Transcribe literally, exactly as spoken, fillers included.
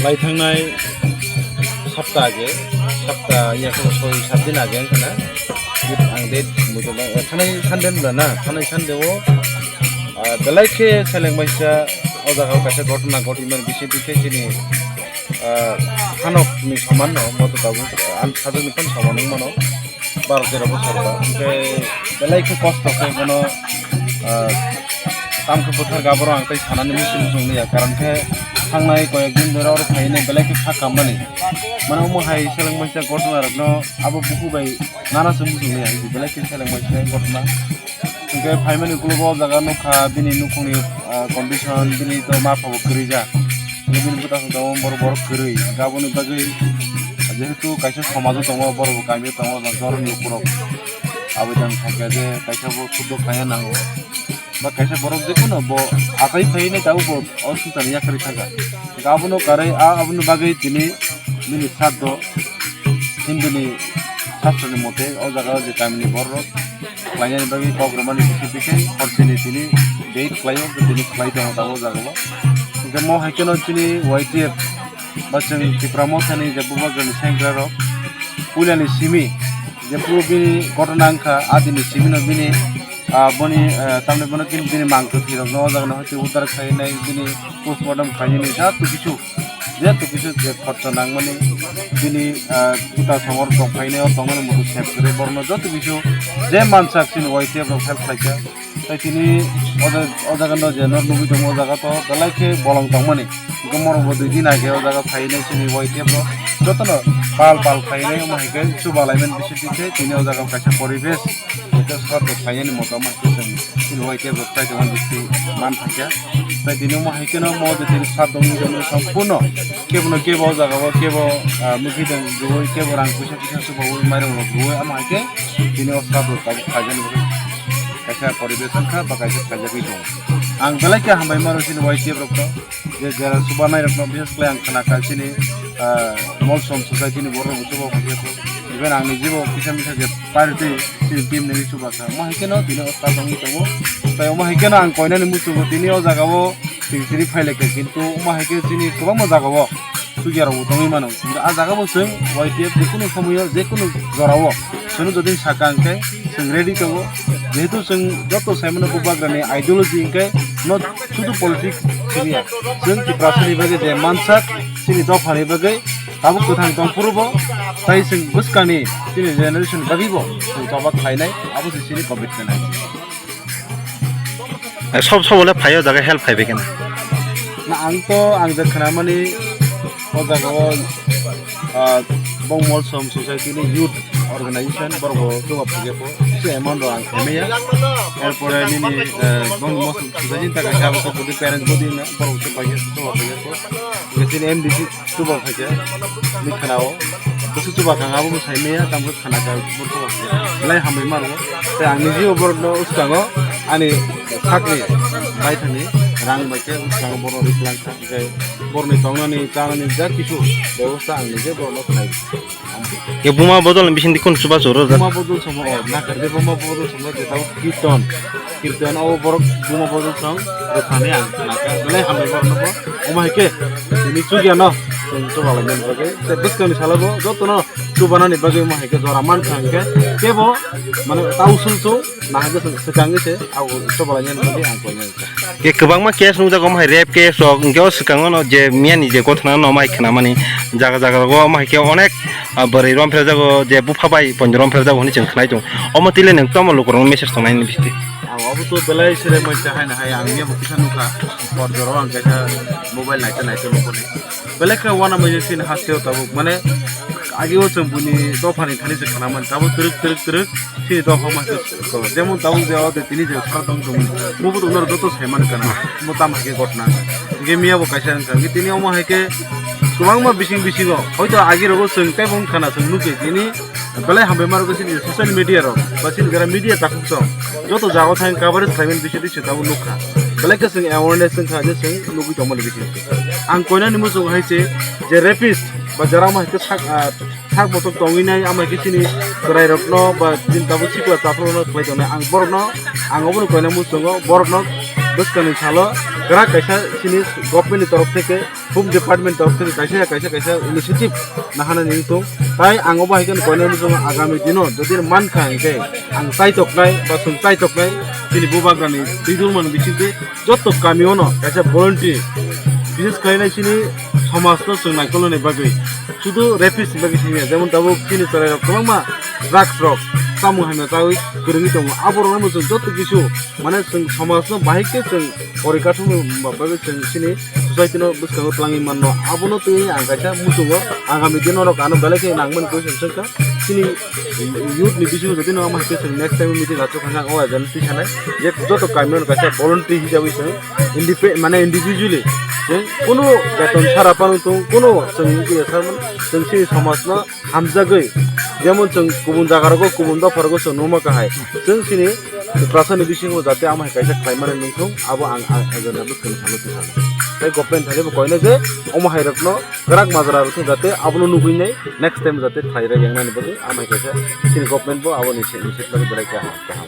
Lai thangnai sapta age, sapta ya ko soi sat din age wngkha na. Ang date muitu ba, eh, thanai Sunday wngkha na, thanai Sunday o, ah, belai khe seleng baisa o jaga o kaisa ghotona ghotwi mani bisi bisi chini, ah, hanok ni saman no moto tabuk, ah, ang sajak ni phan saman wng mano. Baro tero bosor ba. Hingke belai khe kosto khe bono, ah, tamkhe bwthar gaboro ang tei sanani muchung muchung liya. Karon khe thangnai koyek din dora oro phainai belai khe kha kammani. Mane omo hai seleng maisa ghotona rokno abo buku bai nana se muchung liya. Belai khe seleng maisa ghotona. Hingke phaimani ukologo o jaga nukha bini nukhungni, ah, condition bini to ma pha bo kwrwi ja. Bini bwtang tongo borok, borok kwrwi. Aboni bagwi jehetu kaisa somajo tongo, borok bo kamio tongo, ba joroni ukurok. Aboni thangkhe je kaisa bo suddo khlaiya nango. Ba kaisa borok jephano bo achai phaiwi nai tabuk bo o swngcharni yakarwi thangkha. Abono karwi a, aboni bagwi tini bini sraddho Hinduni sastroni mote o jaga o je kamini borok khlainani bagwi kok rwmani bisi bikhe horsini tini date khlaio, tini khlai tongo tabuk o jaga o. Hingke mo hai kheno chini Y T F ba chwng Tipra Mothani je bubagrani sengkra rok puilani simi je phuru bini ghotona wngkha, a dini simino bini, ah, boni, ah, tamni bono bini mangtwi rokno o jaga no hoti udar khlainai bini postmortem khlainani jat kichu Jeto kisu je khorcha nangmani bini, ah, kuta samor tongphainai o tongnani muitu sep kwrwi borokno joto kisu je mansak chini Y T F rok help khlaikha. Tai tini o ja-, o jaga no je nor nugwi tongo o jaga to belai khe bolong tongmani. Hingke morok bo dui din age o jaga phainai chini Y T F rok jotono pal pal khlainai omo hai khe chubalaimani bisingtwi khe tini o jaga kaisa poribesh. Hwnkhe sraddho khlainani moto ma khe chwng chini Y T F rok chai tongmani bisi man thangkha. Tai tini omo hai kheno mo je tini sraddho wngwi tongmani sampunno kebono kebo o jaga o kebo, ah, mukhi tong rwui kebo rang puisa kisa subaui mairung rok rwui omo hai khe tini o sraddho tabuk khlaijani bagwi kaisa poribesh wngkha ba kaisa khlaijagwi tongo. Ang belai khe hambai mano chini Y T F rokno. Je jera subanai rokno bises khlai ang khna kha chini, ah, Molsom society ni borok rok chuba phai khe even ang ni jibo kisa misa je party chini team ni chuba kha. Omo hai kheno tini o sal tongwi tongo. Tai omo hai kheno ang koinani muchungo tini o jaga o tini tini phai lai kha, kintu omo hai khe chini kwbangma jaga o chuya rok bo tongwi mano. Kintu a jaga bo chwng Y T F je kunu somoyo je kunu jora o chwng jodi saka hwnkhe chwng ready tongo. Jehetu chwng joto sai mano bubagrani ideology hwnkhe no Sudu politics siniya. Chwng Tiprasani bagwi je mansak, chini dophani bagwi tabuk kwthang tong phuru bo, tai chwng bwskangni chini generation bagwi bo chwng choba khlainai, abo se chini commitment hai. Sob sob le phaio jaga help khai begena. Na ang to ang je khna mani o jaga o, ah, bong Molsom society ni youth organization borok bo chuba phai khe se amount rok ang khaimaya. Erpore nini, eh, bong Molsom society ta kaisa abo kok budi parents budi na borok se pai khe chuba phai khe. Nini M D C chuba phai khe ni khna o. Busu chuba kang abo sai maya tam khe khna ka bo chuba phai khe. Lai hambai maro. Te ang ni jibo borok no uskango ani sakni bai thani rang bai khe uskango borok riklang kha. Hingke borni tongnani chanani ja kisu bebosta ang nije borokno khlai. Ye buma bodol ni bisingtwi kun chuba choro jak? Buma bodol somo o, nakar je buma bodol somo je tamo kirton. Kirton o borok buma bodol song rwphani ang nakar. Belai hambai borokno bo. Omo hai khe tini chukya no chwng chuba lai mani bagwi. Tei bwskangni salo bo jotono chubanani bagwi omo hai khe jora man thang khe kebo mane tau sung sung nahagwi swkangwi se abo chuba lai mani bagwi ang koi nai. Ke kwbangma case nukjago, omo hai rape case rok, hwnkhe o swkango no je miyani je ghotona no omo hai khnamani jaga jaga rogo, omo hai khe onek, ah, bwrwi romphre jago, je bupha bai poino romphre jago hwnwi chwng khnai tongo. Omo twi le nwng tamo lukurokno message tongnai nini bisingtwi? Ang obo to belai sere mansa haino hai ang miyabo kisa nukha, hor jorao ang kaisa mobile naite naite nukuni. Belai khe uanama je chini hasteo tabuk, mane, ageo chwng buini dophani thani se khnamani, tabuk twrwk twrwk twrwk. Chini dopha ma se ko, jemon tabuk je o de tini je sar tong tong, bo bo tongnaro joto sai man kana, bo tam hai khe ghotna. Hingke miya bo kaisa wngkha, hingke tini omo hai khe kwbangma bising bisingo, hoito agi rogo chwng tei bo wngkha na chwng nukhi, tini belai hambai ma rwgo chini social media rok, ba chini jara media takhuk song, joto jaga thang coverage khlaimani bising bising tabuk nukha. Belai khe chwng awareness wngkha je chwng nugwi tongmani bising. Ang koinani muchung hai se je rapist ba jara omo hai khe sak, ah, sak botok tongwi nai, ama khe chini chwrairokno ba chini tabuk sikla chaphrukrokno khlai tongnai. Ang borokno, ang obono koina muchungo, borokno bwskangni salo kwrak kaisa chini government ni torof theke, home department torof theke kaisa ya kaisa kaisa initiative nahana nini tong. Tai ang obo hai khe koinai muchungo agami dino jodi mankha hwnkhe ang tai toknai ba chwng tai toknai chini bubagrani twi dulmani bisingtwi joto kamiono kaisa voluntary bises khlainai chini somajno chwng naikolnani bagwi. Sudu rapist ni bagwi simi ya, jemon tabuk chini chwrairok kwbangma drugs rok chamung hamya chawi kwrwngwi tongo, aborokno chwng joto kisu mane chwng somajno bahai khe chwng pori kathokma bagwi chwng chini society no bwskango twlangwi manno. Abono twi ang kaisa muchungo agami dino rok ano belai khe nangmani koi chwng chwngkha chini youth ni bisingo jodi no ama hai khe chwng next time meeting achuk kha o agent twi sanai je joto kamio no kaisa voluntary hisabai chwng indipe-, mane individually chwng kuno beton sara pano tong kuno chwng wngkhe chwng chini somajno hamjagwi, jemon chwng kubun jaga rogo kubun dopha rogo chwng numa kahai, chwng chini Tiprasani bisingo jate ama hai kaisa khlaimani nungthung, abo ang, ang agenda bwskang salo twi salo. Tei government thani bo koino je omo hai rokno kwrak majra rok jate abono nugwi nai next time jate thai rek yang nani bagwi ama hai kaisa chini government bo aboni se, se belai kaham, kaham.